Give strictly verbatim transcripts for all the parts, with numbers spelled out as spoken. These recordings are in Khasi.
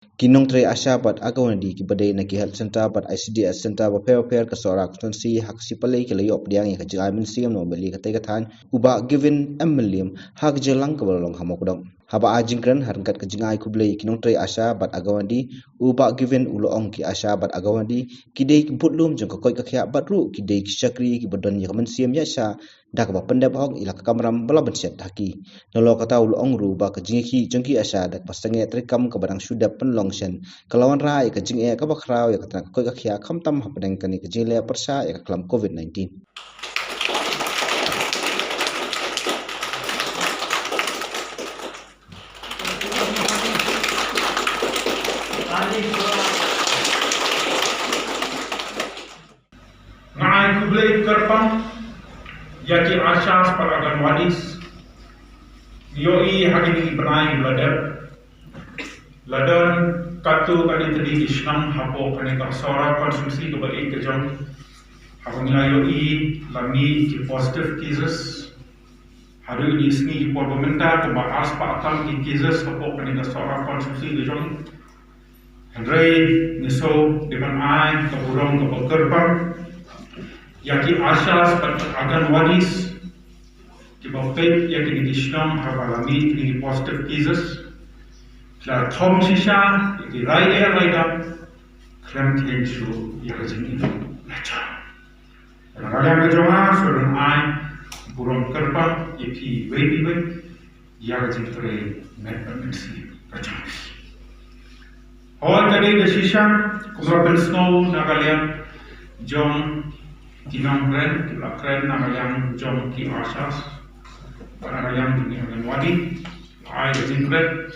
Ki nongtrei ASHA bad Anganwadi kiba dei na ki health centre bad I C D S centre bapher bapher ka Sohra constituency ha ka Shipalei ki la ïoh pdiang ïa ka jingai mynsiem na u M L A ka tei ka thaiñ u Bah Given M Mylliem ha ka jingïalang kaba la long ha Mawkdong. Haba ai jingkren ha ryngkat ka jingai khublei ïa ki nongtrei ASHA bad Anganwadi, u Bah Given u la ong ki ASHA bad Anganwadi ki dei ki budlum jong ka koit ka khiah bad ruh ki dei ki shakri kiba don ïa ka mynsiem ïaishah da kaba pyndep hok ïa la ka kamram ba la bynshet ha ki. Nalor kata u la ong ruh ba ka jingïakhih jong ki ASHA da kaba sangeh treikam kaba dang shu dep pynlong shen ka la wanrah ïa ka jingeh kaba khraw ïa ka tnat ka koit ka khiah khamtam hapdeng kane ka jingleh pyrshah ïa ka klam covid nineteen. Nga ai khublei kyrpang ïa ki ASHAs bad Anganwadis. Ngi ïohi ha kine ki bnai ba la dep la don katto katne tylli ki shnong hapoh kane ka Sohra constituency kaba ïeit ka jong, haba ngi la ïohi la mih ki positive cases. Haduh kine ki sngi ki por ba mynta kumba arspah tam ki cases hapoh kane ka Sohra constituency ka jong. Hynrei ngi shu dei ban ai ka burom kaba kyrpang ïa ki ASHAs bad Anganwadis kiba peit ïa kine ki shnong haba la mih kine ki positive cases. Ki la thom shisha ïa ki rai eh rai dap khlem kheiñ shuh ïa ka jingim. Na ka liang ka jong nga shu dang ai burom kyrpang ïa phi iwei pa iwei ïa ka jingtrei met bad mynsiem ka jong phi. Hooid, ka dei ka shisha kumba pynsngew na ka liang jong ki nongkren, ki la kren na ka liang jong ki ASHAs bad na ka liang jong ki Anganwadi, ai ka jingkren.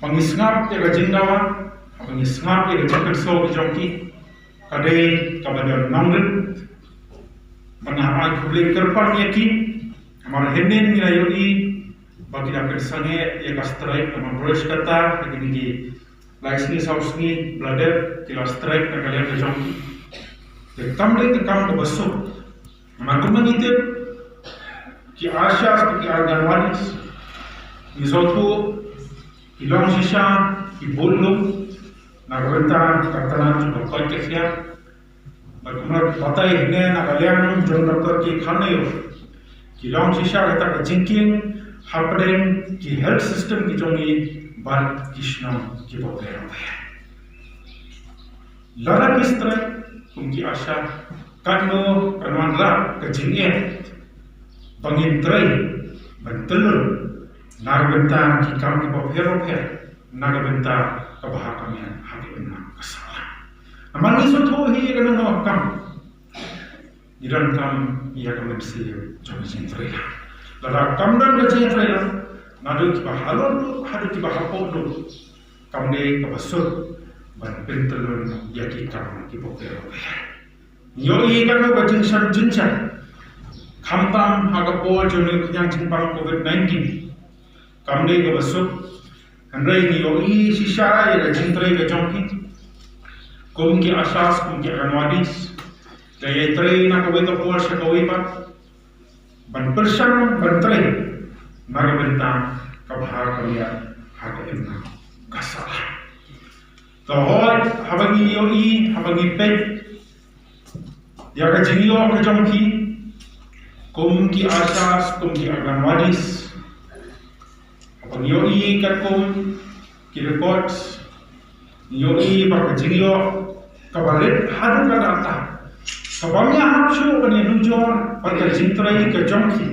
Haba ngi sngap ïa ka jingdawa, haba ngi sngap ïa ka jingkynsaw ka jong ki, ka dei kaba don nongrim. Bad nga ai khublei kyrpang ïa ki. Namar hynnin ngi la ïohi ba ki la pynsangeh ïa ka strike, namar baroh shi katta ha kine ki lai sngi saw sngi ba la dep ki la strike na ka liang ka jong ki. Te kam dei ka kam kaba suk. Namar kumba ngi tip, ki ASHAs bad ki Anganwadis ngi sngewthuh ki long shisha ki budlum na ka bynta ka tnat jong ka koit ka khiah. Bad kumba la batai hangne na ka liang jong Doctor K Kharnaior, ki long shisha kata ka jingkieng hapdeng ki health system ki jong ngi bad ki shnong kiba pher bapher. Lada ki strike kum ki ASHA, katno kan wanrah ka jingeh ba ngin trei ban tyllun na ka bynta ki kam kiba pher bapher, na ka bynta ka bha ka miat ha ka imlang ka sahlang. Namar ngi sngewthuh hi ïa kane ka kam, ngi donkam ïa ka mynsiem jong ka jingtrei lang. Lada kam don ka jingtrei lang, naduh kiba halor duh haduh kiba hapoh duh, kam dei kaba suk ban pyntyllun ïa ki kam kiba pher bapher. Ngi ïohi katno ka jingshah jingshah, khamtam ha ka por jong ka jingpang covid nineteen. Kam dei kaba suk, hynrei ngi ïohi shisha ïa ka jingtrei ka jong ki, kum ki ASHAs, kum ki Anganwadis, da ïai trei na kawei ka por sha kawei pat ban pyrshang ban trei na ka bynta ka bha ka miat ha ka imlang ka sahlang. Te hooid, haba ngi ïohi, haba ngi peit ïa ka jingïoh ka jong ki kum ki ASHAs, kum ki Anganwadis, haba ngi ïohi katkum ki records, ngi ïohi ba ka jingïoh kaba rit haduh katta katta, kaba ym ïahap shuh ban ïanujor bad ka jingtrei ka jong ki.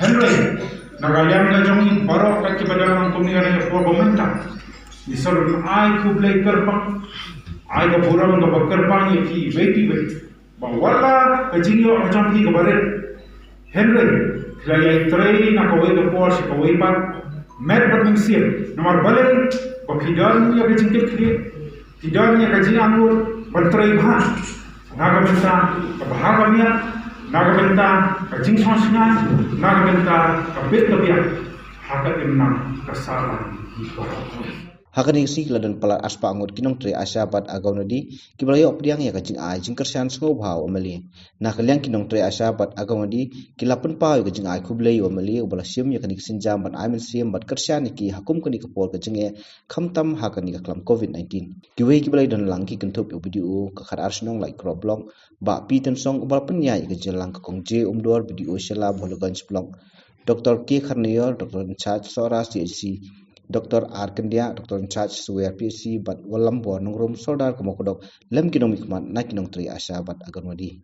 Hynrei na ka liang ka jong ngi baroh, kat kiba dang long kumne ha kane ka por ba mynta, ngi sngewdon ai khublei kyrpang, ai ka burom kaba kyrpang ïa phi iwei pa iwei, ba wat la ka jingïoh ka jong phi kaba rit, hynrei phi la ïai trei na kawei ka por sha kawei pat, met bad mynsiem. Namar balei? Ba phi don ïa ka jingkitkhlieh, phi don ïa ka jingangnud ban trei bha na ka bynta ka bha ka miat, na ka bynta ka jingsngewsynei, na ka bynta ka bit ka biang ha ka imlang ka sahlang hi baroh. Ha kane ka sngi ki la don palat arspah ngut ki nongtrei ASHA bad Anganwadi kiba la ïoh pdiang ïa ka jingai jingkyrshan sngewbha u MLA. Na ka liang ki nongtrei ASHA bad Anganwadi ki la pynpaw ïa ka jingai khublei ïa u MLA uba la shim ïa kane ka sienjam ban ai mynsiem bad kyrshan ïa ki ha kum kane ka por ka jingeh, khamtam ha kane ka klam COVID nineteen. Kiwei kiba la ïadon lang ki kynthup ïa u BDO ka khatar shnong Laitkroh Block, Bah P Tynsong uba la pynïaid ïa ka jingïalang, ka Kong J Umdor, BDO Shella Bholaganj Block, Dr K Kharnaior, Doctor in charge Sohra CHC, Dr R Kyndiah, Doctor in charge Suwer PHC, bad Walambor Nongrum, Sordar ka Mawkdok, lem ki nongmihkhmat na ki nongtrei ASHA bad Anganwadi.